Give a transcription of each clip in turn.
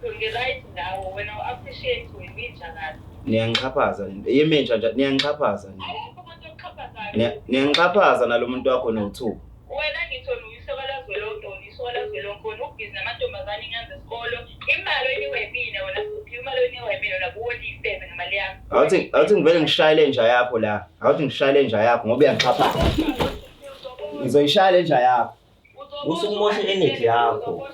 Ngi-right ngawo wena u-appreciate wena inja kabi. Niyangixhaphaza nina. Yimi inja nje, niyangixhaphaza nina. Akekho umuntu okuxhaphazayo. Niyangixhaphaza nalo muntu wakho no-two. Wena ngithona uyisoka lazwelonke, wena uyisoka lazwelonke, wena ubhizi namantombazane ingane zesikolo. Imali oyinikwa yimina wena uphiwa imali oyinikwa yimina wena kuwona ifebe ngemali yami. Awuthi ngivele ngishaye le nja yakho la. Awuthi ngishaye le nja yakho ngoba uyangixhaphaza. Ngizoyishaya le nja yakho. Usukumosha i-energy yakho.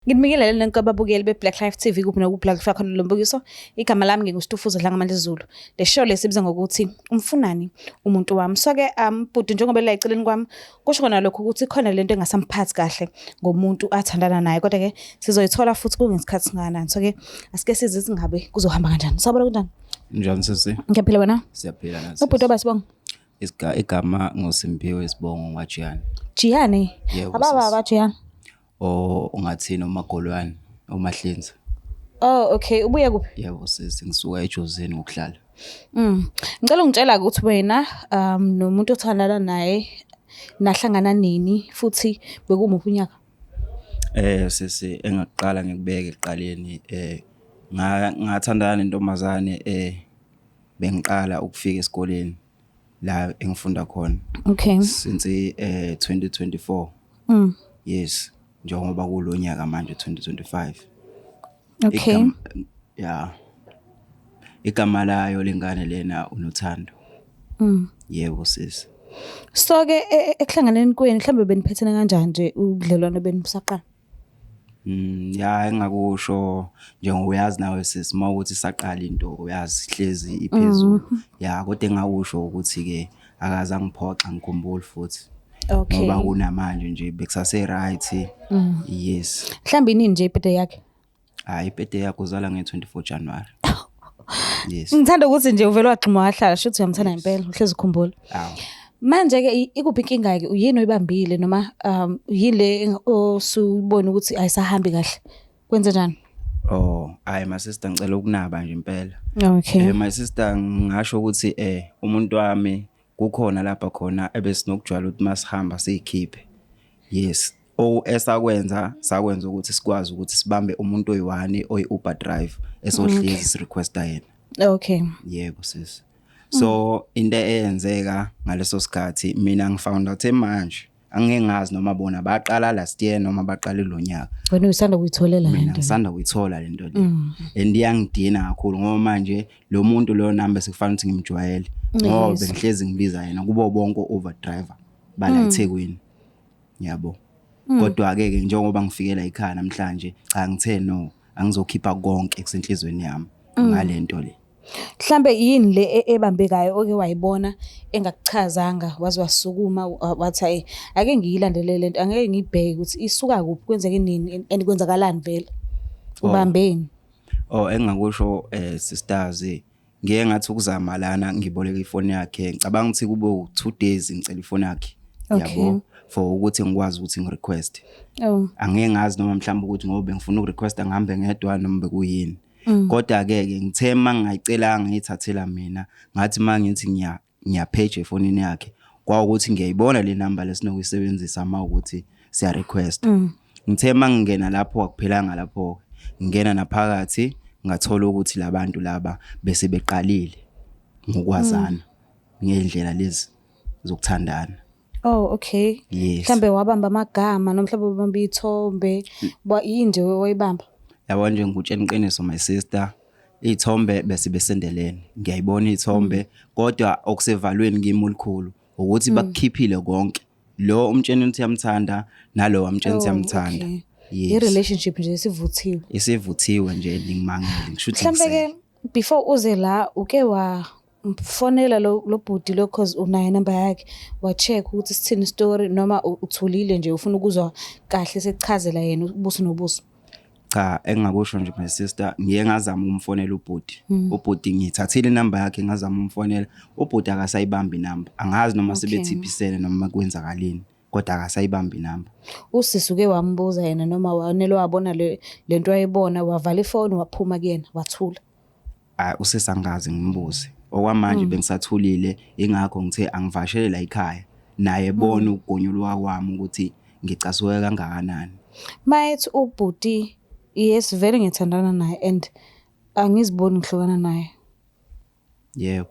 Nginibingelele nonke ababukeli be-Black Life TV kuphi nokuphi la kufika khona lo mbukiso. Igama lami nginguStufuza Dlangamandla Zulu. Le show lesibiza ngokuthi umfunani umuntu wami. So-ke bhuti njengoba ela eceleni kwami kusho kona lokho ukuthi khona lento engasamphathi kahle ngomuntu athandana naye, kodwa-ke sizoyithola futhi kungesikhathi singakanani. So-ke asike size singabe kuzohamba kanjani. Sawubona, kunjani? Njani sisi? Ngiyaphila, wena? Siyaphila nathi. Ubhuti obasibonga. Igama ngoSimpiwe, isibongo ngwaJiyane. Jiyane. Yebo, Ababa sisi. abaJiyane. O ungathini uMagolwane, uMahlinza. Oh, okay. Ubuya kuphi? Yebo sisi, ngisuka eJozini ngokuhlala. Ngicela ungitshela ukuthi wena nomuntu othandana naye nahlangana nini futhi bekumuphi unyaka? Sisi, engaqala ngikubeke ekuqaleni, ngathandana nentombazane bengiqala ukufika esikoleni la engifunda khona. Since 2024. Yes, njengoba kulonyaka manje 2025. Ya. Igama layo lengane lena uNothando. Yebo sisi. So ke ekuhlanganeni kwenu mhlambe beniphethene kanjani nje, ubudlelwano benu busaqala? Ya, engakusho njengoba uyazi nawe sisi, mawukuthi saqala into uyazi hlezi iphezulu. Ya, kodwa engakusho ukuthi ke akaze angiphoxa, ngikhumbule futhi. Ngoba kunamanje nje bekusase right. Yes. Mhlambe inini nje ibirthday yakhe? Hayi, ibirthday yakhe uzala nge-24 January. Yes. Ngithanda ukuthi nje uvele wagxuma wahlala, shuthi uyamthanda ngempela, uhlezi ukhumbula. Awu. Manje ke ikuphi inkinga ke, yini oyibambile noma yini le osubona ukuthi ayisahambi kahle? Kwenze njani? Oh, hayi my sister, ngicela ukunaba nje impela. My sister, ngisho ukuthi umuntu wami kukhona lapha khona ebesinokujwayela ukuthi masihamba siyikhiphe. Yes. O esakwenza sakwenza ukuthi sikwazi ukuthi sibambe umuntu oyi-one oyi-Uber driver esohlezi sirequesta yena. Yebo sis. So into eyenzeka ngaleso sikhathi, mina ngifound out manje, angeke ngazi noma bona baqala last year noma baqale lo nyaka. Wena usanda kuyitholela Mina lento. ngisanda kuyithola lento le. And iyangidina kakhulu ngoba manje lo muntu lo nami sekufanele ukuthi ngimjwayele. Ngoba bengihlezi ngibiza yena kubo bonke Uber driver bala eThekwini. Yabo. Kodwa ke ke njengoba ngifikela ekhaya namhlanje, cha, ngithe no, angizokhipha konke kusenhlizweni yami ngalento le. Mhlambe yini le ebambekayo oke wayibona engakuchazanga waze wasukuma wathi, hayi, ake ngiyilandelele lento, angeke ngibheke ukuthi isuka kuphi, kwenzeke nini and kwenzakalani vele? Ubambeni? Oh, engakusho sisters, ngiye ngathi ukuzama lana ngiboleka ifoni yakhe, ngicabanga ukuthi kube u2 days ngicela ifoni yakhe. Yabo, for ukuthi ngikwazi ukuthi ngirequest. Angeke ngazi noma mhlawumbe ukuthi ngoba bengifuna ukurequesta ngihambe ngedwa noma bekuyini. Kodwa ke ke ngithe mangingayicelanga ngiyithathela mina, ngathi mangithi ngiya ngiyapage efonini yakhe, kwawukuthi ngiyayibona le number lesinokuyisebenzisa uma ukuthi siya request. Ngithe mangingena lapho, akuphelanga lapho, ngingena naphakathi ngathola ukuthi labantu laba bese beqalile ngokwazana ngendlela lezi zokuthandana. Oh, okay. Yes. Mhlambe wabamba amagama noma mhlambe wabamba ithombe, yini nje wayibamba? Yabo nje, ngikutshela iqiniso my sister, iy'thombe bese besendelene, ngiyayibona iy'thombe, kodwa okusevalweni kimi olukhulu ukuthi bakukhiphile konke, lo umtshela ukuthi uyamthanda nalo wamtshela ukuthi uyamthanda. Yes. I-relationship nje isivuthiwe. Isivuthiwe nje, ngimangele ngisho ukuthi Mhlambe ke before uze la uke wa mfonela lo bhuti lo, cause unayo inamba yakhe, wa check ukuthi sithini story, noma uthulile nje ufuna ukuzwa kahle sekuchazela yena ubuso nobuso? Cha, engingakusho nje my sister, ngiye ngazama ukumfonela ubhuti. Ubhuti ngithathile inamba yakhe, ngazama umfonela ubhuti, akasayibambi inamba, angazi noma sebethiphisene noma kwenzakaleni. Kodwa akasayibambi inamba. Usisi uke wambuza yena noma wanele wabona le lento ayibona wavala ifoni waphuma kuyena wathula. Hayi, usisi angikaze ngimbuze. Okwamanje bengisathulile, ingakho ngithe angivashele la ekhaya naye ebona ukugonyuluka kwami ukuthi ngicasuke kangakanani. Mayethi ubhuti yes vele ngiyathandana naye and angiziboni ngihlukana naye. Yebo.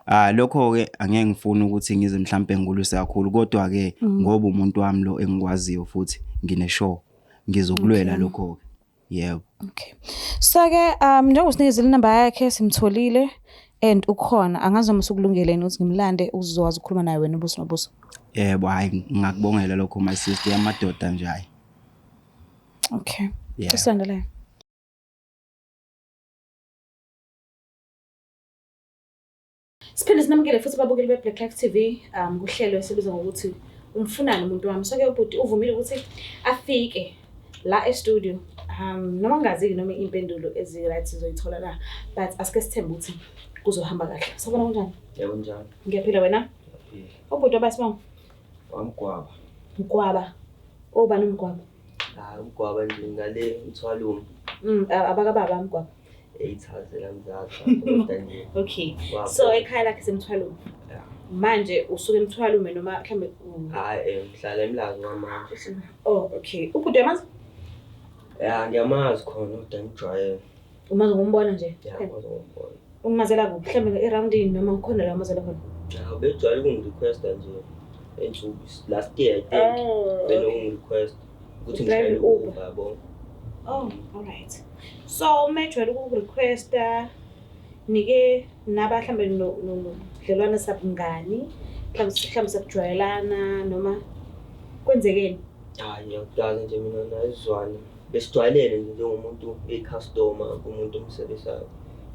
Ah, lokho ke angeke ngifune ukuthi ngize mhlambe ngikulwise kakhulu, kodwa ke ngoba umuntu wami lo engikwaziyo futhi ngine sure ngizokulwela lokho ke. Yebo. Okay. So ke njengoba usinikezile inamba yakhe simtholile and ukhona, angazi noma usukulungele yini ukuthi ngimlande uzokwazi ukukhuluma naye wena ubuso nobuso. Yebo, hayi, ngingakubongela lokho my sister, yamadoda nje hayi. Okay. Yeah. Usondele. Siphinde sinamukele futhi ababukeli be-Black Life TV kuhlelo esibizwa ngokuthi umfunani umuntu wami. So-ke ubhuti uvumile ukuthi afike la e-studio. Noma ngingazi-ke noma iy'mpendulo ezi-right sizoyithola la, but asike sithembe ukuthi kuzohamba kahle. Sawubona, kunjani? Yebo, njani? Ngiyaphila, wena? Ngiyaphila. Ubhuti wabasibonga? Wamgwaba. Mgwaba. Obani umgwaba? Hayi, umgwaba nje ngale uthwalume. Abakababa mgwaba. Eyithazela mzazi kodwa nje. Okay. Wabo. So ekhaya lakhe semthwalume. Yeah. Manje usuke emthwalume noma mhlambe Hayi, ngihlala eMlazi kwamanje. Oh, okay. Ubhuti uyamazi? Ya, ngiyamazi khona kodwa ngijwayele. Umazi ngokumbona nje? Ya, ngikwazi ukumbona. Umazela kuphi? Mhlambe eroundini noma kukhona la umazela khona? Ya, ubejwayele ukungirequesta nje ensuku last year I think. Oh. Benokungirequest ukuthi Udrive ngishayele i-Uber. u-Uber, yabo. Oh, all right. So uma ejwayele ukukurequesta nike naba mhlambe nobudlelwane sabungani, mhlambe sakujwayelana noma kwenzekeni? Hayi, ngiyakudaza nje mina naye sizwane. Besijwayelene nje njengomuntu oyi-customer kumuntu omsebenzayo.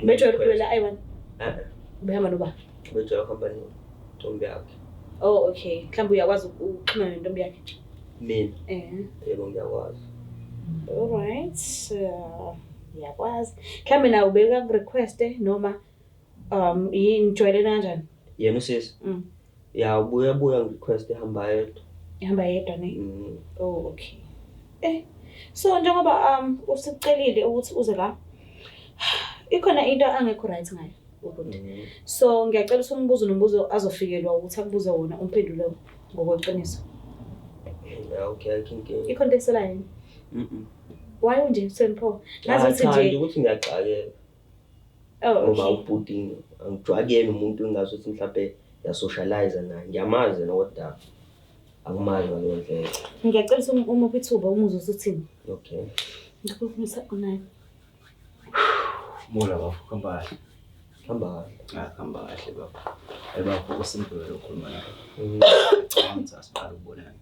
Bejwayele ukugibela ayi-one? Eh, Behamba noba? bejwayele ukuhamba nentombi yakhe. Oh, okay. Mhlawumbe uyakwazi ukuxhumana nentombi yakhe? Mina, Eh. yebo ngiyakwazi. All right. Ngiyakwazi. Mhlawumbe nawe ubekakurequeste noma yini, nijwayelene kanjani? Yena usisi? Ya, ubuye buya ngirequest ehamba yedwa. Ihamba yedwa ne? Mm. Oh, okay. So njengoba usicelile ukuthi uze la, ikhona into angekho right ngayo ubhuti. So ngiyacela ukuthi umbuzo nombuzo azofikelwa ukuthi akubuze wona umphendule ngokweqiniso. Ya, okay, ayikho inkinga. Ikhona into eselayo yini? Mhm. Why unje Senpho? Ngazi ukuthi Cha, nje nje ukuthi ngiyaxakeka. Oh, Ngoba okay. ubhuti angijwayele umuntu engazi ukuthi mhlambe ngiyasocialize naye. Ngiyamazi yena kodwa angimazi ngaleyo ndlela. Ngiyacela ukuthi umuphe ithuba umuzwe ukuthi uthini. Okay. Ngikukhulumisa unaye. Mola bafo, hamba kahle. Hamba kahle. Ah, hamba kahle baba. Bafo, usimple lo khuluma naye. Cabanga ukuthi asiqale ukubonana.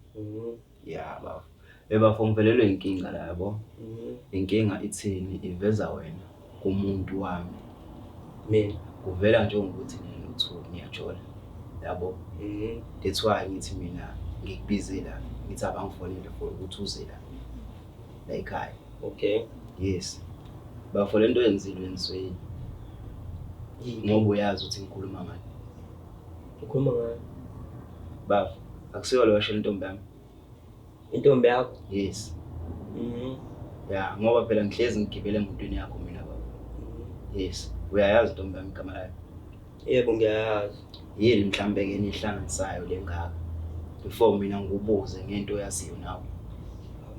Ya bafo. Bafo, ngivelelwe inkinga la, yabo. Inkinga ithini, iveza wena kumuntu wami. Mina. Kuvela njengokuthi nina no-two niyajola. Yabo. That's why ngithi mina ngikubize la, ngithi abangifonele for ukuthi uze la. La ekhaya. Okay. Yes. Bafo, lento yenzile yenziwe yini? Ngoba uyazi ukuthi ngikhuluma ngani. Ukhuluma ngani? Bafo, akusiyo lo washela intombi yami. Intombi yakho? Yes. Ya, ngoba phela ngihlezi ngigibele emotweni yakho mina baba. Yes. Uyayazi intombi yami igama layo? Yebo, ngiyayazi. Yini mhlambe ke nihlanganisayo le ngaka? Before mina ngikubuze ngento oyaziyo nawe.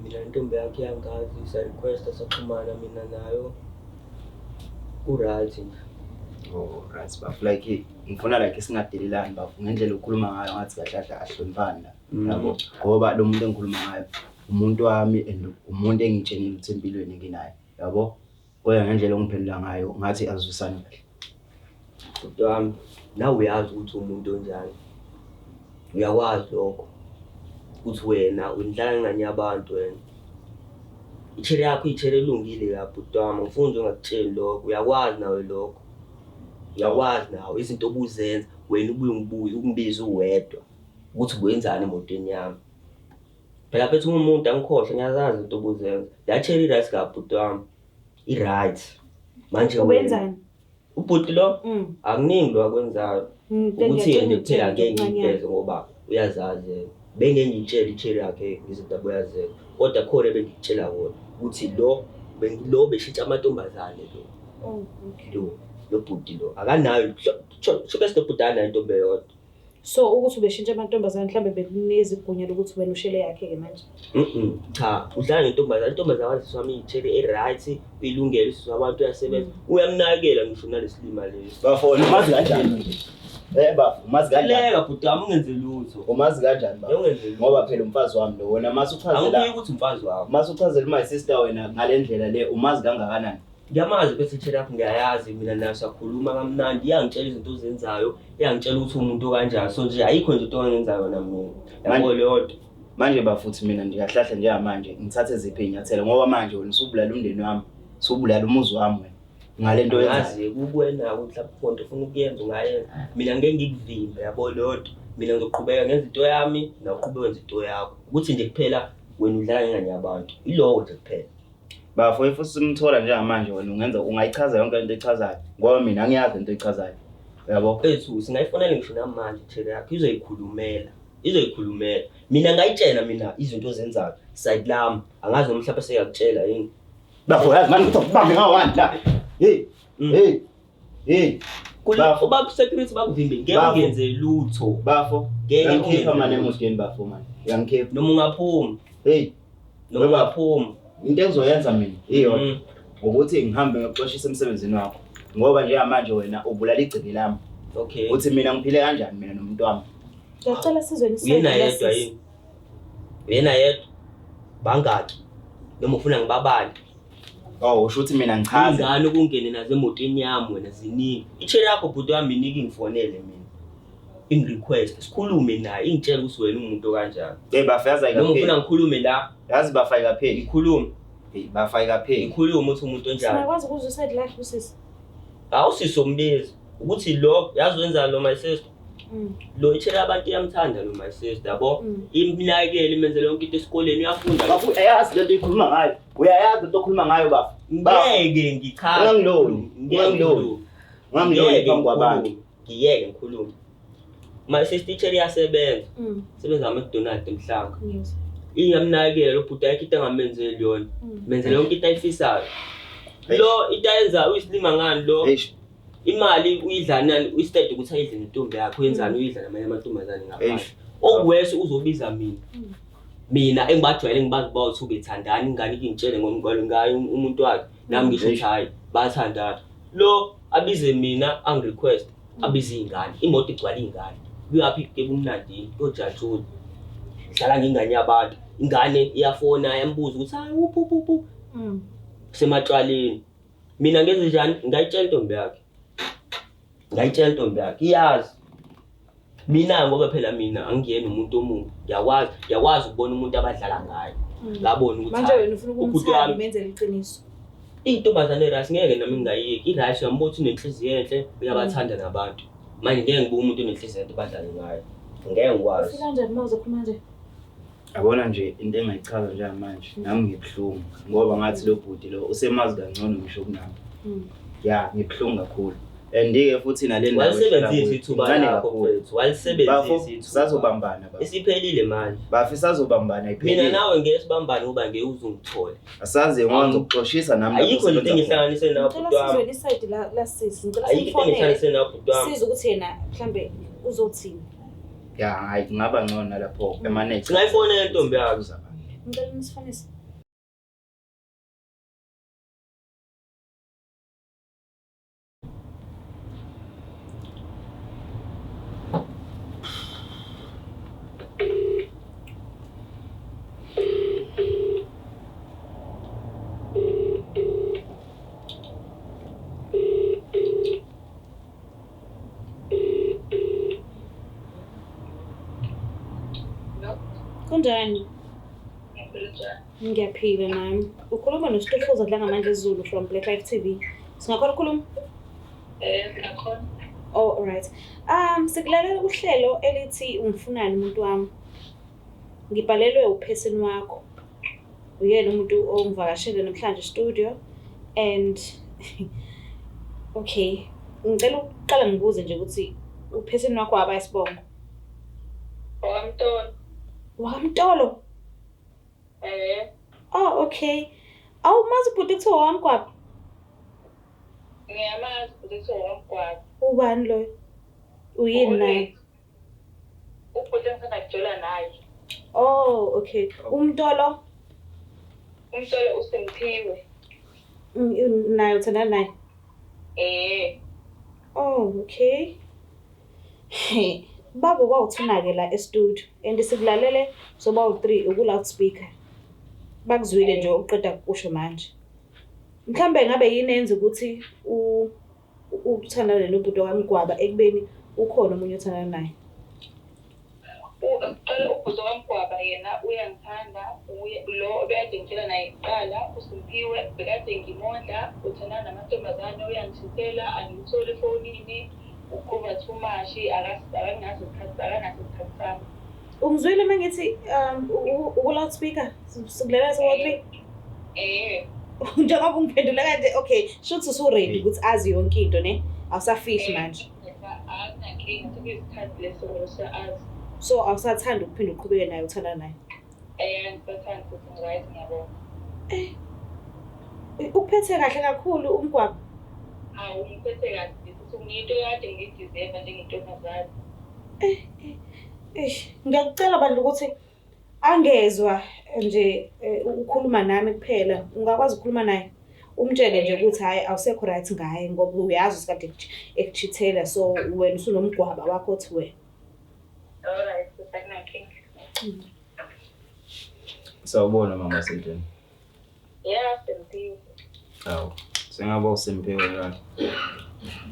Mina intombi yakhe iyangazi, sa request saxhumana mina nayo. Ku right nje. Oh, right bafo. Like ngifuna like singadelelani bafo, ngendlela okhuluma ngayo ngathi kahle kahle ahloniphani la. Yabo, ngoba lo muntu engikhuluma ngayo umuntu wami and umuntu engitshenile ukuthi empilweni nginaye. Yabo? Kodwa ngendlela ongiphendula ngayo ngathi azwisani kahle. Bhuti wami, nawe uyazi ukuthi umuntu onjani. Uyakwazi lokho. Ukuthi wena undlala ngengane yabantu wena. Ichere yakho ichere elungile la bhuti wami, ngifuna nje ungakutsheli lokho. Uyakwazi nawe lokho. Uyakwazi nawe izinto obuzenza, wena ubuye ungibuye ungibize uwedwa ukuthi ubuyenzani emotweni yami. Phela phethu ngumuntu angikhohlwe, ngiyazazi izinto obuzenza. La cherry i-right ka bhuti wami. I-right. Manje wena Ubenzani? ubhuti lo akuningi lo akwenzayo. Ukuthi yena kuphela ngeke ngikuveze ngoba uyazazi yena. Bengeke ngiyitshele icherry yakhe ngizinto aboyazeka. Kodwa khona ebengikutshela kona ukuthi lo lo beshintsha amantombazane lo. Oh, okay. Lo lo bhuti lo akanayo shoke lo bhuti akanayo intombi eyodwa. So ukuthi ubeshintsha amantombazane mhlambe bekunikeza igunya lokuthi wena ushele yakhe-ke manje. Cha, udlala ngentombazane. Intombazane wathi wami iyithele e-right, uyilungele usisi wabantu uyasebenza. Uyamnakekela ngisho nalesilima lesi. Bafo wena umazi kanjani nje? Eh bafo umazi kanjani? Leka bhuti wami ungenze lutho. Umazi kanjani bafo? Ungenze lutho. Ngoba phela umfazi wami lo wena mase uchazela Angifiki ukuthi umfazi wakho. mase uchazela my sister wena ngale ndlela le umazi kangakanani? Ngiyamazi bese cherry yakho ngiyayazi mina nayo siyakhuluma kamnandi iyangitshela izinto ozenzayo, iyangitshela ukuthi umuntu okanjani. So nje ayikho nje into ongenza yona mina. Yabo leyo nto. Manje bafuthi mina nje kahle njengamanje ngithathe ziphi iy'nyathelo ngoba manje wena usubulala umndeni wami, usubulala umuzi wami wena ngale nto oyenzayo. Angazi kukuwena ukuthi mhlawumbe khona into ofuna ukuyenza ungayenza. Mina ngeke ngikuvimbe yabo leyo nto. Mina ngizoqhubeka ngenza into yami, nawe uqhubeke wenze into yakho. Ukuthi nje kuphela wena udlala ngengane yabantu. Iloko nje kuphela. Bafo if usimthola njengamanje wena ungenza ungayichaza yonke lento oyichazayo ngoba mina angiyazi lento oyichazayo. Uyabo? Ethu singayifonela ngisho namanje cherry yakho izoyikhulumela. Izoyikhulumela. Mina ngayitshela mina izinto ozenzayo. Side lami angazi noma mhlawumbe seyakutshela yini. Bafo yazi manje ukuthi ubambe ngawani la. Hey, hey. Hey, Bafo. Ubaba security bakuvimbe ngeke Bafo. ungenze lutho. bafo. Ngeke Uyangikhipha ungenze manje lutho. emotweni bafo manje. Uyangikhipha. Noma ungaphuma, Hey, noma Baba. ungaphuma. into engizoyenza mina iyodwa ukuthi ngihambe ngiyoxoshisa emsebenzini wakho ngoba njengamanje wena ubulala igceke lami. Okay. Uthi mina ngiphile kanjani mina nomuntu wami? Ngiyacela sizweni Uyena isayidi yedwa lasisi. yini? Uyena yedwa. Bangaki? Noma ufuna ngibabale? Oh, usho ukuthi mina ngichaze. Ingane ukungene nazo emotweni yami wena ziningi. Icherry yakho bhuti wami inika ingifonele mina. Ingirequest sikhulume naye ingitshele ukuthi wena umuntu okanjani. Hey bafo yazi Noma ufuna ayikapheli. ngikhulume la, Yazi bafo ayikapheli. ngikhulume, Hey bafo ayikapheli. ngikhulume ukuthi umuntu onjani. Singakwazi ukuzwa isayidi lakhe usisi. Awusisombizi ukuthi lo yazi wenzani lo my sister. Mm. Lo icherry abantu iyamthanda lo my sister yabo. Mm. Imnakekele imenzele yonke into esikoleni uyafunda. Bafo uyayazi lento oyikhuluma ngayo. Uyayazi lento okhuluma ngayo bafo. Bafo Ngeke ngichaze. Ungangiloli, Ngeke ungangiloli. ngikhulume. ungangiloli Ngeke phambi kwabantu. ngikhulume. Ngiyeke ngikhulume. My sister icherry iyasebenza. Sebenza ngama-McDonald emhlanga. Ngiyezwa. Iyamnakekela lo bhuti ayikho into angamenzeli yona. Menzele yonke into ayifisayo. Eish. Lo into ayenzayo uyisilima ngani lo? Eish, Imali uyidla nani? Instead ukuthi ayidle nentombi yakhe uyenzani uyidla namanye amantombazane ngaphandle. Eish. Okuwese uzobiza mina. Mina engibajwayele ngibazi bawu bethandana ingane ikingitshele ngomngane ngayo umuntu wakhe. Nami ngisho ukuthi Eish. hayi bayathandana. Lo abize mina angirequest abize ingane. Imoto igcwala ingane. Kuyaphi ke kumnandini kojatshula. Dlala ngengane yabantu. Ingane iyafona yambuza ukuthi hayi uphi uphi uphi sematshwaleni. Mina ngenze njani? Ngayitshela intombi yakhe. Ngayitshela intombi yakhe. Iyazi. Mina ngoba phela mina angiyena umuntu omubi. Ngiyakwazi, ngiyakwazi ukubona umuntu abadlala ngaye. Ngabona ukuthi Manje hayi, wena ufuna ubhuti ukumthanda wami umenzele iqiniso. iy'ntombazane rice ngeke nami ngingayiyeki. I-rice uyambona ukuthi unenhliziyo enhle, uyabathanda nabantu. Manje ngeke ngibuke umuntu onenhliziyo enhle badlale ngaye. Ngeke ngikwazi. Ufika kanjani uma uzokhuluma nje? Yabona nje into engayichaza njengamanje nami ngibuhlungu ngoba ngathi lo bhuti lo usemazi kangcono ngisho kunami. Ya, ngibuhlungu kakhulu. And-ke futhi nale ndawo esihlala Walisebenzisa kuyo, ithuba incane lakho kakhulu. mfethu. Walisebenzisa Bafo ithuba. sazobambana bafo. Isiphelile manje. Bafo isazobambana Mina iphelile. nawe ngeke sibambane ngoba ngeke uzungithole. Asazi ngoba ngizokuxoshisa nami lapho Ayikho nje into usebenza khona. engihlanganise nawe Ngicela bhuti wami. sizweni isayidi lasisi. Ngicela Ayikho into simfonele. engihlanganise nawe bhuti wami. Sizwe ukuthi yena mhlambe uzothini. Ya, hayi kungaba ngcono nalapho emanethi. Singayifonela intombi yakho. Ngicela nisifanise. Kunjani? Ngiyaphila njani? Ngiyaphila nami. Ukhuluma noStofuza Dlangamandla Zulu from Black Life TV. Singakhona ukukhuluma? Singakhona. Oh, alright. Sikulalela uhlelo elithi ungifunani umuntu wami. Ngibhalelwe upheseni wakho. Uyena umuntu ongivakashele namhlanje studio and okay, ngicela ukuqala ngibuze nje ukuthi upheseni wakho waba isibongo. Okamntoni. WaMtolo? Eh. Oh, okay. Awumazi ubhuti kuthiwa wamgwaba? Ngiyamazi ubhuti kuthiwa wamgwaba. Ubani loyo? Uyini naye? Ubhuti engisanda kujola naye. Oh, okay. Umtolo? Umtolo uSimphiwe. Naye uthandana naye? Eh. Oh, okay. Babo bawuthuna-ke la e-studio and sikulalele sobawu-three uku-loudspeaker. Bakuzwile nje uqeda kusho manje. Mhlambe ngabe yini eyenza ukuthi uthandane nobhuti wakamgwaba ekubeni ukhona omunye othandana naye? Uqala ubhuti wakamgwaba yena uyangithanda, uye lo obekade ngitshela naye kuqala uSimphiwe bekade ngimondla, uthandana namantombazane uyangishithela, angimtholi efonini, uqhuba too much, akanaso isikhathi akanaso isikhathi sami. Ungizwile uma ngithi uku-loudspeaker sikulalela sobawu-three? Eh. Njengoba ungiphendule kanje, okay, shuthi usu-ready ukuthi azi yonke into ne? Awusafihli manje. Akunankinga, sekuyisikhathi leso ukuthi azi. So awusathandi ukuphinde uqhubeke naye uthandana naye? Eh, ngisathanda ukuthi ngi-right ngiyabonga. Ukuphethe kahle kakhulu umgwaba. Hawu ngiphethe kahle futhi ngiyinto ekade ngiyi-deserve njengentombazane. Eish, ngiyakucela bandla ukuthi angezwa nje ukukhuluma nami kuphela. Ungakwazi ukukhuluma naye? Umtshele nje ukuthi hhayi awusekho right ngaye ngoba uyazi ukuthi kade ekuchithela so wena usunomgwaba wakho othi wena. Alright, akunankinga. Sawubona mama Sendleni. Yeah, Simphiwe. Hawu, sengaba uSimphiwe kahle.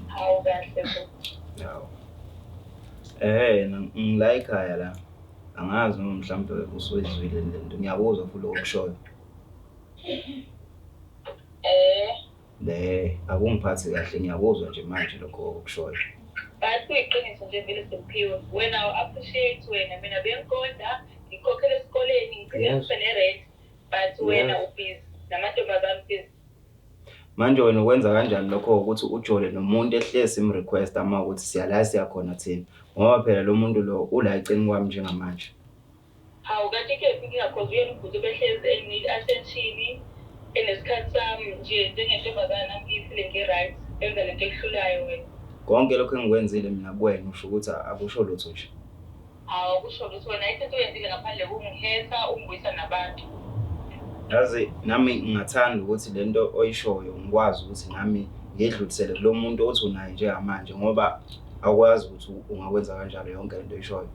Hawu kahle bo. Hawu. Eh, ngila ekhaya la. Angazi noma mhlawumbe usuyizwile le nto. Ngiyakuzwa futhi lokho okushoyo. Eh, Le akungiphathi kahle ngiyakuzwa nje manje lokho okushoyo. but kuyiqiniso nje vele Simphiwe. Wena appreciate wena mina bengikonda, ngikhokhela esikoleni, ngigcine Yes. ngibe ne-rent. But wena Yes. ubhizi namantombazane busy. Manje wena ukwenza kanjani lokho ukuthi ujole nomuntu ehlezi sim-request ama ukuthi siyala siyakhona thina ngoba phela lo muntu lo ula eceleni kwami njengamanje. Hawu kanti ikephi inkinga cause uyena ubhuti obehlezi enginika i-attention enesikhathi sami nje njengentombazane nami ngiyifile ngi-right enza lento ekuhlulayo wena. Konke lokho engikwenzile mina kuwena usho ukuthi akusho lutho nje. Hawu kusho ukuthi wena ayikho into oyenzile ngaphandle kokungihetha ungibuyisa nabantu. Yazi nami ngingathanda ukuthi lento oyishoyo ngikwazi ukuthi nami ngiyidlulisele kulo muntu othi unaye njengamanje ngoba awukwazi ukuthi ungakwenza kanjalo yonke lento oyishoyo.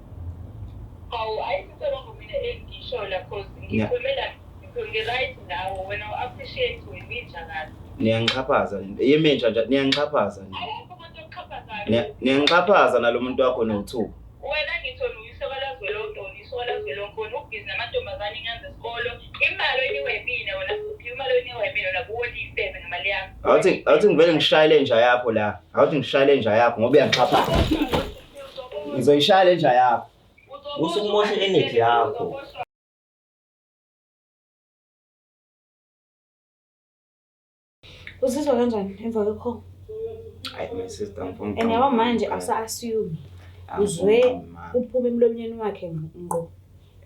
Hawu ayikho into wrong mina engiyishoyo la cause ngikhulumela ngi-right nawe wena u-appreciate wena inja kahle. Niyangixhaphaza lento. Yiminja nje niyangixhaphaza nina. Ayikho umuntu okuxhaphazayo. Niyangixhaphaza nalo muntu wakho no-two. Wena ngithona uyisoka lazwelonke, wena uyisoka lazwelonke, wena ubhizi namantombazane ingane zesikolo. Imali oyinikwa yimina wena Simphiwe, imali oyinikwa yimina wena kuwona ifebe ngemali yami. Awuthi ngivele ngishaye le nja yakho la. Awuthi ngishaye le nja yakho ngoba uyangixhaphaza. Ngizoyishaya le nja yakho. Usukumosha i-energy yakho. Uzizwa kanjani emva kwe-call? Hayi my sister ngifuna And yabo manje awusa-assume. Uzwe uphume emlonyeni wakhe ngqo.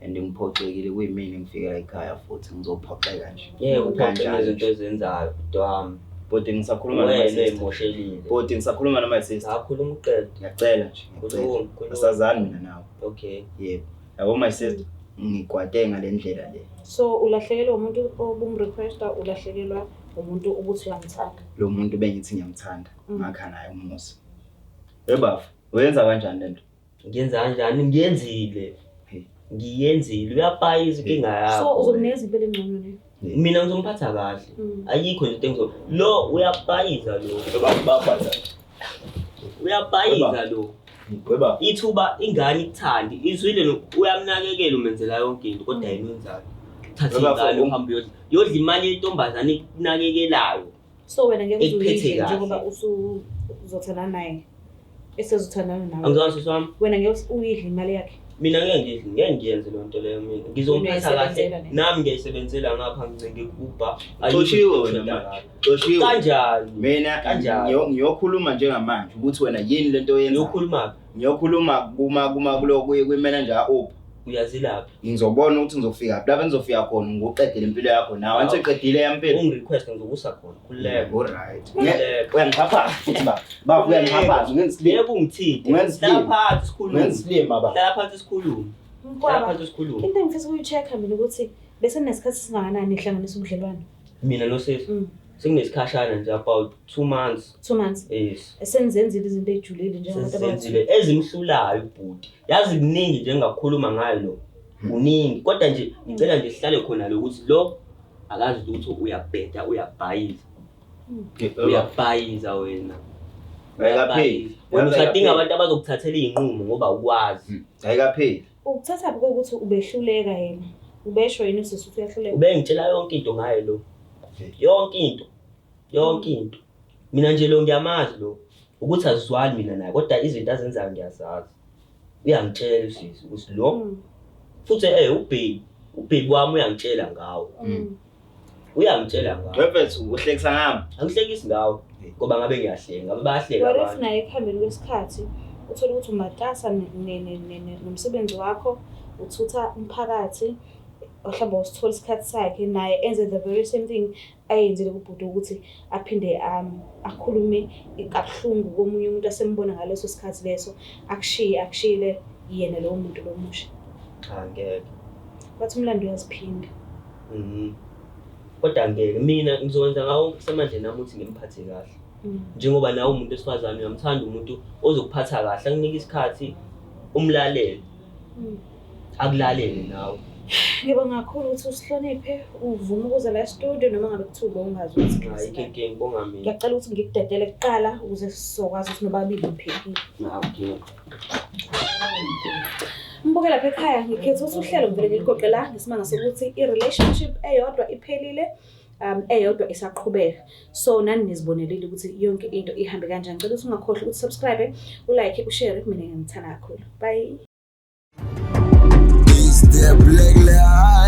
And ngiphoxekile kuyimina ngifika ekhaya futhi ngizophoxeka nje. Ngeke uphoxe Kanjani ngezinto nje? ozenzayo bhuti wami. Bhuti ngisakhuluma no my Wena sister. oyimoshelile. Bhuti ngisakhuluma no my sister. Akhuluma uqede. Ngiyacela nje, ngiyacela. Khuluma, khuluma. Asazani mina nawe. Okay. Yebo. Yabo my sister ngikwate ngale ndlela le. So ulahlekelwa umuntu obum-requesta, ulahlekelwa umuntu obuthi uyamthanda. Lo muntu bengithi ngiyamthanda, ngakha naye umuzi. Hey bafu, uyenza kanjani lento? Ngiyenza kanjani? Ngiyenzile. Hey. Ngiyenzile. Uyapayiza inkinga yakho. So uzomnikeza impilo engcono ne? Mina ngizomphatha kahle. Ayikho nje into engizo. Lo uyapayiza lo. Uyapayiza lo. Weba. Ithuba ingane ikuthandi. Izwile uyamnakekela umenzela yonke into kodwa yena wenzani? Thatha Weba, ingane uhambe uyodla. Yodla imali yentombazane ekunakekelayo. So wena ngeke Ekuphethe uzuyidle kahle. njengoba usuzothandana naye. Esezothandana nawe. Angizwanga sisi wami. Wena ngeke uyidle imali yakhe. Mina ngeke ngidle, ngeke ngiyenze leyo nto leyo mina. Ngizomphatha kahle. Uyayisebenzela ne? Nami ngiyayisebenzela ngapha ngincenge ku-Uber. Xoshiwe wena manje. Xoshiwe. Kanjani? Mina Kanjani? ngiyokhuluma njengamanje ukuthi wena yini lento oyenzayo. Ngiyokhuluma Ngiyokhuluma kuma kuma kulo kwi manager ka-Uber. Uyazilaphi? Ngizobona ukuthi ngizofika phi. Lapho engizofika khona ngokuqedela impilo yakho nawe. Angithi uqedile yampilo. Ungirequest ngizokusa khona. Khululeka. Alright. Khululeka. Uyangixhaphaza futhi baba. Baba uyangixhaphaza, ungenza isilima. Ngeke ungithinte. Ungenza isilima. Hlala phansi sikhulume. Ungenza isilima baba. Hlala phansi sikhulume. Hlala Mkwaba, phansi sikhulume. into engifisa ukuyi-check-a mina ukuthi bese ninesikhathi esingakanani nihlanganisa ubudlelwano? Mina nosesi sekunesikhashana nje, about 2 months. 2 months. Yes. Senizenzile izinto ey'julile njengabantu abawu-two. Sesizenzile ezimhlulayo ubhuti. Yazi kuningi nje engingakhuluma ngayo lo. Kuningi kodwa nje ngicela nje sihlale khona lo ukuthi lo akazi lutho, uyabheda, uyabhayiza. Uyabhayiza wena. Ayikapheli. Wena usadinga abantu abazokuthathela iy'nqumo ngoba awukwazi. Ayikapheli. Ukuthathaphi kokuthi ubehluleka yena? Ubesho yini usisi ukuthi uyahluleka? Ubengitshela yonke into ngaye lo. Yonke into. Yonke into. Mina nje lo ngiyamazi lo. Ukuthi azizwani mina naye kodwa izinto azenzayo ngiyazazi. Uyangitshela usisi ukuthi lo futhi ubaby, ubaby wami uyangitshela ngawo. Uyangitshela ngawo. Wefethu uhlekisa ngami. Angihlekisi ngawo ngoba ngabe ngiyahleka, ngabe bayahleka What if abantu. naye ekuhambeni kwesikhathi uthole ukuthi umatasa nomsebenzi wakho, uthutha umphakathi, mhlawumbe usithola isikhathi sakhe naye enze the very same thing ayenzile kubhuti ukuthi aphinde akhulume kabuhlungu komunye umuntu asembona ngaleso sikhathi leso, akushiye, akushiyele yena lowo muntu lo musha. Cha, ngeke. Bathi umlando uyaziphinda. Kodwa ngeke, mina ngizokwenza ngawo wonke kusemandleni ami ukuthi ngimphathe kahle. Njengoba nawe umuntu wesifazane uyamthanda umuntu ozokuphatha kahle, akunike isikhathi, umlalele. Akulalele nawe. Ngibonga kakhulu ukuthi usihloniphe, uvume ukuza la e-studio noma ngabe kuthiwa ubungazi ukuthi Ayikho inkinga, ngibonga mina. Ngiyacela ukuthi ngikudedele kuqala ukuze sizokwazi ukuthi nobabili niphephile. Okay. Mbuke lapha ekhaya, ngikhetha ukuthi uhlelo ngivele ngiligoqe la ngesimanga sokuthi i-relationship eyodwa iphelile, eyodwa isaqhubeka. So nani nizibonelile ukuthi yonke into ihambe kanjani. Ngicela ukuthi ungakhohlwa ukuthi subscribe, ulike, ushare. Mina ngiyangithanda kakhulu. Bye. It's the Black Lion.